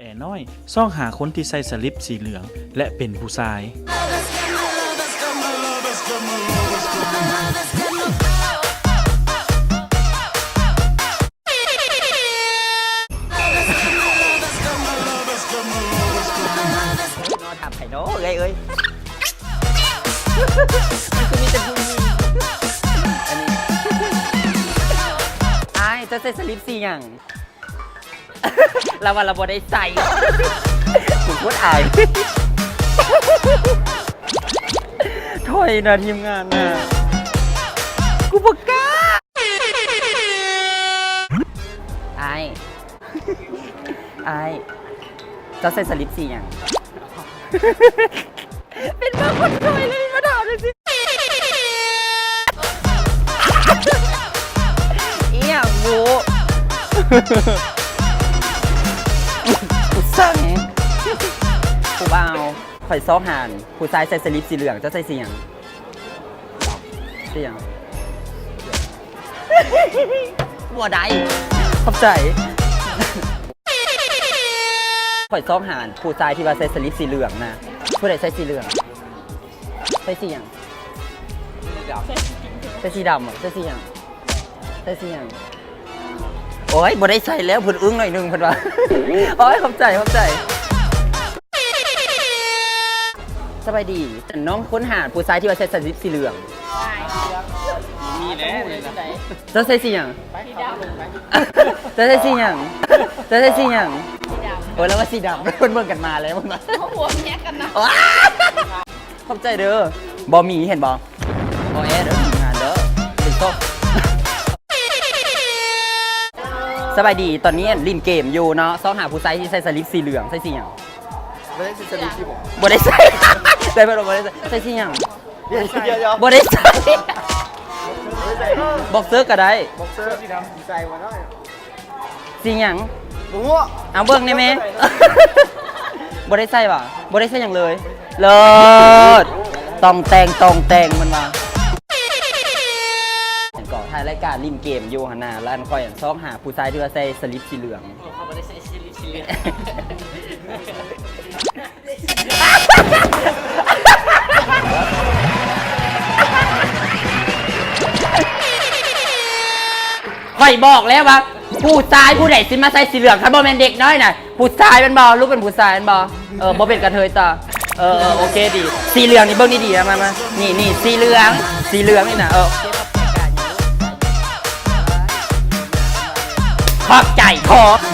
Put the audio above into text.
ແຕ່ນ້ອຍ ຊອກຫາຄົນທີ່ໃສ່ສະລິບສີເຫຼືອງ ແລະ ເປັນຜູ້ຊາຍ. ນອນທັບໃຜເນາະເອື້ອຍເອີຍ. ມັນຄືມີແຕ່ຜູ້ຍິງ. ອັນນີ້ ອ້າຍ ເຈົ້າໃສ່ສະລິບສີຫຍັງ? ລາວວ່າລາວບໍ່ໄດ້ໃສ່. ກູໂຄດອາຍ. ຖອຍນະ ທີມງານນະ. ກູບໍ່ກ້າ. ອ້າຍ ອ້າຍ ເຈົ້າໃສ່ສະລິບສີຫຍັງ? ເປັນເບິ່ງຄົນຊ່ອຍເລີຍ ມາຖາມຈັ່ງຊີ້. ອີຫຍັງບຸ? ອຸດສັງ. ຜູ້ບ່າວ ຂ້ອຍຊອກຫາຜູ້ຊາຍໃສ່ສະລິບສີເຫຼືອງ ເຈົ້າໃສ່ສີຫຍັງ? ສີຫຍັງ? ບໍ່ໄດ້. ຂອບໃຈ. ຂ້ອຍຊອກຫາຜູ້ຊາຍທີ່ວ່າໃສ່ສະລິບສີເຫຼືອງນະ. ຜູ້ໃດໃສ່ສີເຫຼືອງ? ໃສ່ສີຫຍັງ? ໃສ່ສີດຳ. ໃສ່ສີດຳ ໃສ່ສີຫຍັງ? ໃສ່ສີຫຍັງ? ໂອ້ຍ ບໍ່ໄດ້ໃສ່ແລ້ວ ເພິ່ນອຶ້ງໜ້ອຍໜຶ່ງ ເພິ່ນວ່າ. ໂອ້ຍ ຂອບໃຈ ຂອບໃຈ. ສະບາຍດີ ນ້ອງຄົ້ນຫາຜູ້ຊາຍທີ່ວ່າໃສ່ສະລິບສີເຫຼືອງ. ມີແຫຼະ. ເຈົ້າໃສ່ສີຫຍັງ? ເຈົ້າໃສ່ສີຫຍັງ? ເຈົ້າໃສ່ສີຫຍັງ? ໂອ້ຍ ລາວວ່າສີດຳ ເພິ່ນເບິ່ງກັນມາແລ້ວ ເພິ່ນວ່າ. ເຮົາຜົວເມຍກັນນະ. ຂອບໃຈເດີ. ບໍ່ມີ ເຫັນບໍ່? ບໍ່ແອເດີ ທີມງານເດີ. ເປັນຕົ້ນ. ສະບາຍດີ ຕອນນີ້ຫຼິ້ນເກມຢູ່ເນາະ ຊອກຫາຜູ້ຊາຍທີ່ໃສ່ສະລິບສີເຫຼືອງ. ໃສ່ສີຫຍັງ? ບໍ່ໄດ້ໃສ່ສະລິບສີ. ບໍ່ໄດ້ໃສ່. ໃສ່ບໍ່ໄດ້ໃສ່. ໃສ່ສີຫຍັງ? ດຽວໆໆ. ບໍ່ໄດ້ໃສ່. ບັອກເຊີກໍໄດ້. ບັອກເຊີສີດຳ ໃສ່ບໍ່ໄດ້. ສີຫຍັງ? ບໍ່ຮູ້. ເອົາເບິ່ງແດ່ແມ່. ບໍ່ໄດ້ໃສ່ຫວາ? ບໍ່ໄດ້ໃສ່ຫຍັງເລີຍ. ເລີດ. ຕ້ອງແຕ່ງ ຕ້ອງແຕ່ງ ມັນວ່າ. ຫຍັງກໍ ຖ່າຍລາຍການຫຼິ້ນເກມຢູ່ຫັ້ນນະ ແລ້ວອັນຂ້ອຍອັນຊອກຫາຜູ້ຊາຍທີ່ວ່າໃສ່ສະລິບສີເຫຼືອງ. ເອີ ຂ້ອຍບໍ່ໄດ້ໃສ່ສະລິບສີເຫຼືອງ. ຂ້ອຍບອກແລ້ວວ່າ ຜູ້ຊາຍຜູ້ໃດຊິມາໃສ່ສີເຫຼືອງ ຄັນບໍ່ແມ່ນເດັກນ້ອຍນະ ຜູ້ຊາຍແມ່ນບໍ່? ລູກເປັນຜູ້ຊາຍແມ່ນບໍ່? ເອີ ບໍ່ເປັນກະເທີຍຕໍ່. ເອີ ເອີ ໂອເຄດີ. ສີເຫຼືອງນີ້ເບິ່ງດີໆນະ ມາ ມາ ນີ້ ນີ້ ສີເຫຼືອງ ສີເຫຼືອງນີ້ນະ. ເອີ ໂອເຄ ຂອບໃຈ ຂອບໃຈ ຂໍ